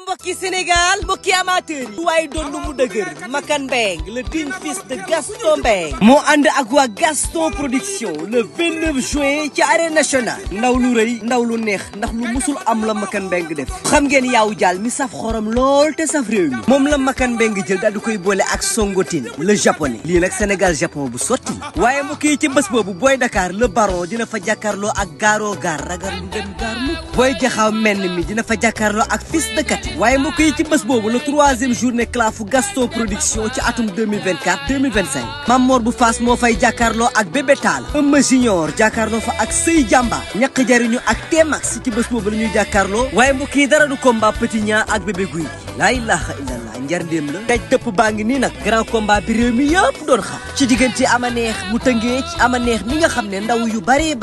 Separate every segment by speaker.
Speaker 1: mbokki Sénégal mbokki amateur yi waaye doon lu mu dëgër Makan Mbengue le digne fils de Gaston Mbengue moo ànd ak waa Gaston production le 29 juin ci arène nationale ndaw lu rëy ndaw lu neex ndax lu musul am la Makan Mbengue def xam ngeen yaawu jaal mi saf xorom lool te saf réew mi moom la Makan Mbengue jël daal di koy boole ak Songotin le japonais lii nag Sénégal Japon bu sotti waaye mbokk yi ci bés boobu Boy Dakar le baron dina fa jàkkaarloo ak Garo Gar ragal lu dem gaar mukk Boy Jaxaw menn mi dina fa jàkkaarloo ak Fils de Kati waaye mbokk yi ci bés boobu le 3e journée clafu Gaston production ci atum 2024-2025 Mamor bu Fass moo fay jàkkaarloo ak Bébé Tall Eumeu Junior jàkkaarloo fa ak Sey Jamba ñaq jariñu ak T-Max ci bés boobu la ñuy jàkkaarloo waaye mbokk yi dara du combat Petit Niang ak Bébé Gouy laa ilaha illallah njarndéem la daj dëpp baa ngi nii nag grand combat bi réew mi yëpp doon xaar ci diggante ama neex bu tëngee ci ama neex mi nga xam ne ndaw yu bari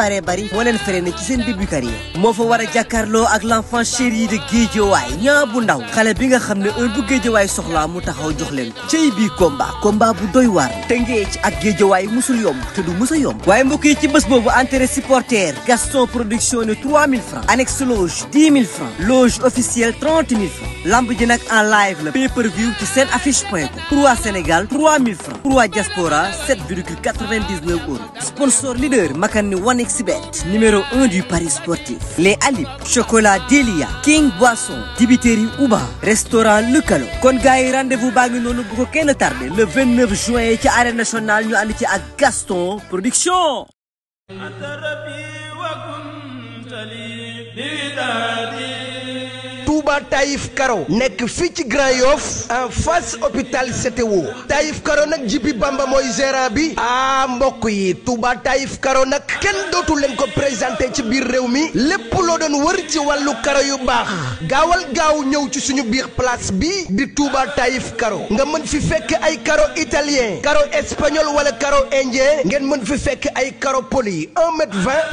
Speaker 1: moo leen freiné ci seen début carrière moo fa war a jàkkaarloo ak l'enfant chéri de Guédiawaye ñaa bu ndaw xale bi nga xam ne heure bu Guédiawaye soxlaa mu taxaw jox leen ko cey bii combat bu doy waar tëngee ci ak Guédiawaye musul yomb te du musa yomb waaye mbokk yi ci bés boobu entrée supporter Gaston production ne 3000 francs annexe loge 10 000 francs loge officielle 30 000 francs lamb ji nag en live la pay-per-view ci seen affiche.com pour waa Sénégal 3000 francs pour waa diaspora 7,99 euros sponsor leader Makan ni 1xBet numéro 1 du paris sportif les Alib chocolat Delia King Boisson dibiteri Uba restaurant Lukalo kon gars yi rendez-vous baa ngi noonu bu ko kenn tardé le 29 juin ci arène nationale ñu ànd ci ak Gaston production
Speaker 2: Touba Taïf Karo nekk fii ci Grand Yoff en face hôpital CTO Taïf Karo nag Jibi Bamba mooy gérant bi mbokk yi Touba Taïf Karo nag kenn dootu leen ko présenté ci biir réew mi lépp loo doon wër ci wàllu karo yu baax gaawal gaaw ñëw ci suñu biir place bi di Touba Taïf Karo nga mën fi fekk ay karo italien karo espagnol wala karo indien ngeen mën fi fekk ay karo poli 1,20 m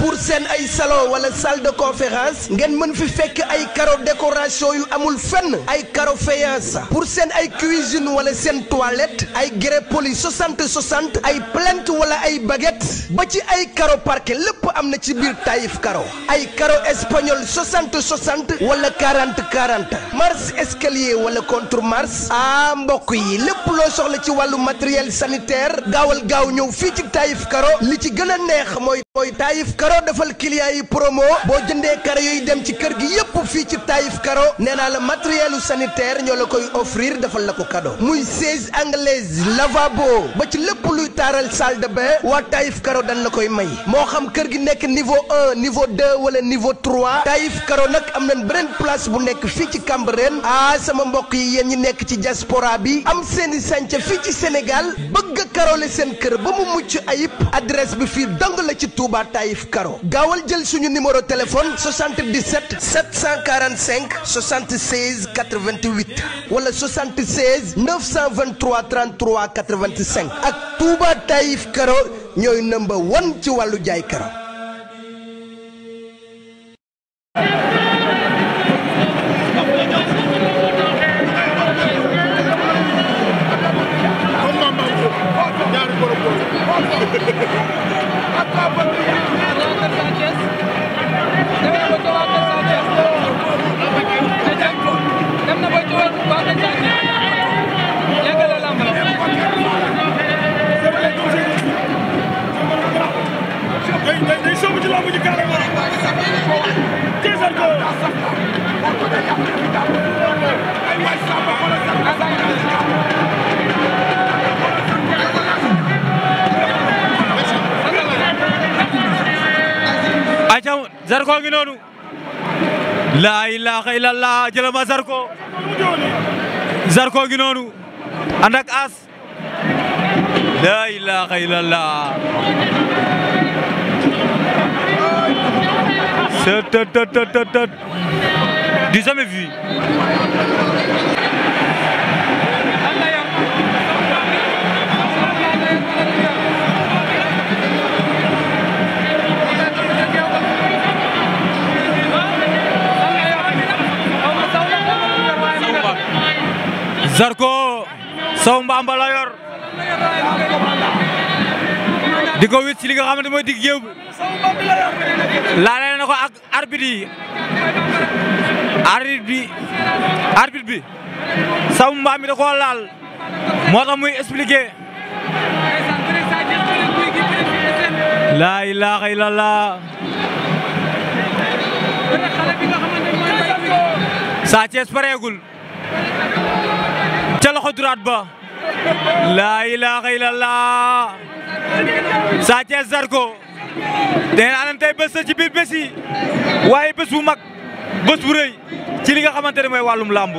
Speaker 2: pour seen ay salon wala salle de conférence ngeen mën fi fekk ay karo décoration yu amul fenn ay karo faïence pour seen ay cuisine wala seen toilette ay grès poli 60 ay plinthe wala ay baguette ba ci ay karo parquet lépp am na ci biir Taïf Karo ay karo espagnol 60 wala 40 marche escalier wala contre marche mbokk yi lépp loo soxla ci wàllu matériel sanitaire gaawal gaaw ñëw fii ci Taïf Karo li ci gën a neex mooy Taïf Karo defal client yi promo boo jëndee karo yooyu dem ci kër gi yépp fii ci Taïf Karo nee naa la matériel sanitaire ñoo la koy offrir defal la ko cadeau muy chaise anglaise lavabo ba ci lépp luy taaral salle de bain waa Taïf Karo dañ la koy may moo xam kër gi nekk niveau 1 niveau 2 wala niveau 3 Taïf Karo nag am nañ beneen place bu nekk fii ci Cambérène sama mbokk yi yéen ñi nekk ci diaspora bi am seeni sànca fii ci Sénégal bëgg a karole seen kër ba mu mucc ayib adresse bi fii dong la ci Touba Taïf Karo gaawal jël suñu numéro téléphone 77 745 76 88 wala 76 923 33 85 ak Touba Taïf Karo ñooy number 1 ci wàllu jaay karo.
Speaker 3: Zarko ngi noonu laa ilaaha illallah jëlama Zarko ngi noonu ànd ak As laa ilaaha illallah c'est du jamais vu Zarko saw mbamba la yor di ko wit ci li nga xamante mooy dig géew bi laale na ko ak arbitre yi arbitre bi saw mbaam mi da koo laal moo tax muy expliquer laa ilaaha illallah Sa Thiès pareegul ca loxo droite ba laa ilaaha illallah Sa Thiès Zarko dangeen anam tey bés ci biir bés yi waaye bés bu mag bés bu rëy ci li nga xamante ne mooy wàllum làmb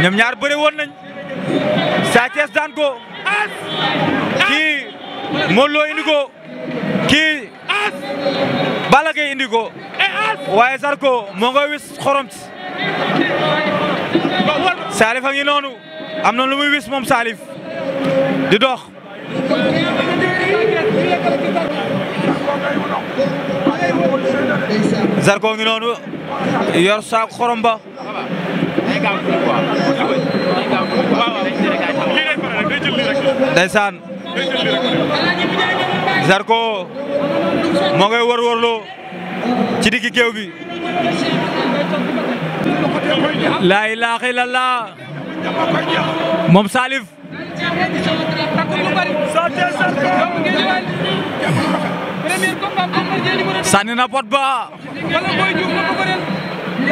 Speaker 3: ñoom ñaar bëre woon nañ Sa Thiès daan ko kii Modou Lo indi ko kii Balla Gaye indi ko waaye Zarko moo nga wis xorom ci Salif a ngi noonu am na lu muy wis moom Salif di dox Zarko ngi noonu yor saako xorom ba ndeysaan Zarko moo ngay wër-wërloo ci diggi géew bi laa ilaaha illallah moom Salif sànni na pot ba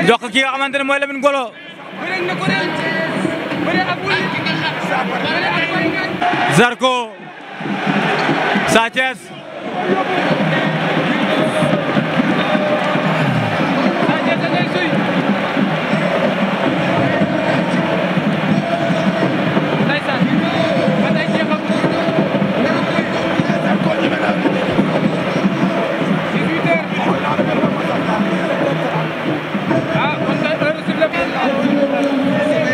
Speaker 3: jox ki nga xamante ne mooy Lamine Golo Zarko Sa Thiès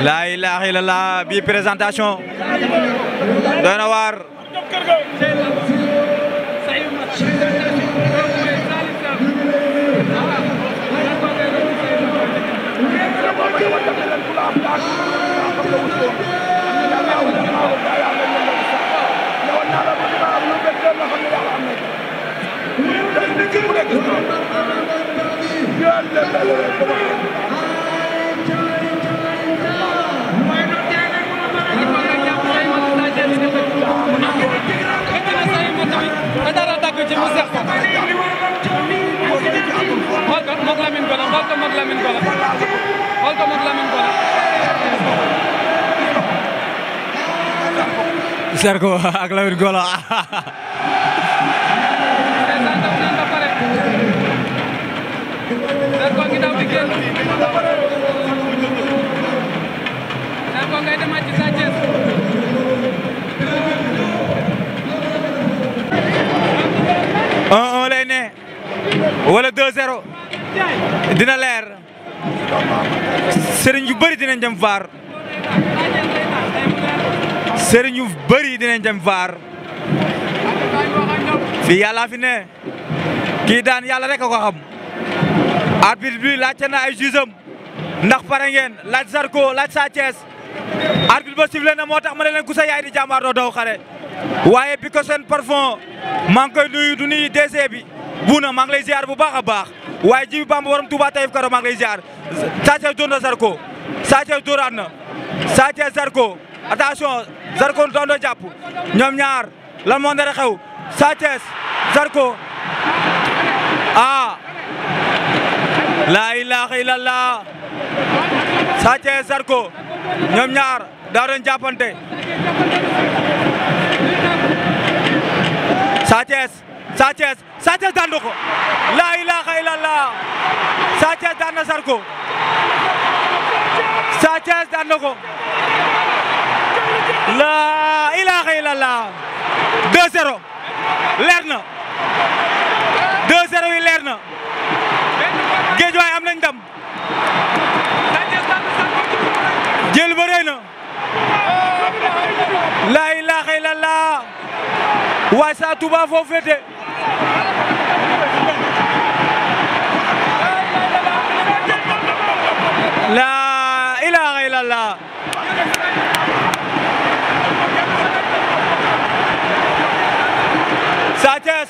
Speaker 3: laa ilaaha illallah bi présentation doy na waar Zarko ak Lamine Golo Zarko ngi daw di génn Zarko ngay demaat ci Sa Thiès 1-1 lay ne wala 2-0 dina leer sëriñ yu bëri dinañ dem VAR sëriñ yu bëri dinañ dem VAR fii yàlla fi ne kii daan yàlla rek a ko xam arbitre bi laajte na ay jugeam ndax pare ngeen laaj Zarko laaj Sa Thiès arbitre ba sifflé na moo tax ma ne leen ku sa yaay di jàmbaar doo daw xare waaye bi ko seen parfum maa ngi koy nuyu du nuyu DG bi buuna maa ngi lay ziar bu baax a baax waaye Jibi Bamba waram Touba Taïf Karo maa ngi lay ziar Sa Thiès doon na Zarko Sa Thiès dóoraat na Sa Thiès Zarko attention Zarko doon na jàpp ñoom ñaar lan moo nar a xew Sa Thiès Zarko laa ilaaha illallah Sa Thiès Zarko ñoom ñaar daa doon jàppante Sa Thiès daan na ko laa ilaaha illallah Sa Thiès daan na Zarko Sa Thiès daan na ko laa ilaaha illallah 2-0 leer na 2-0 yi leer na Guédiawaye am nañ ndam jël ba rëy na laa ilaaha illallah waaye Sa Touba foo féete laa ilaaha illallah Sa Thiès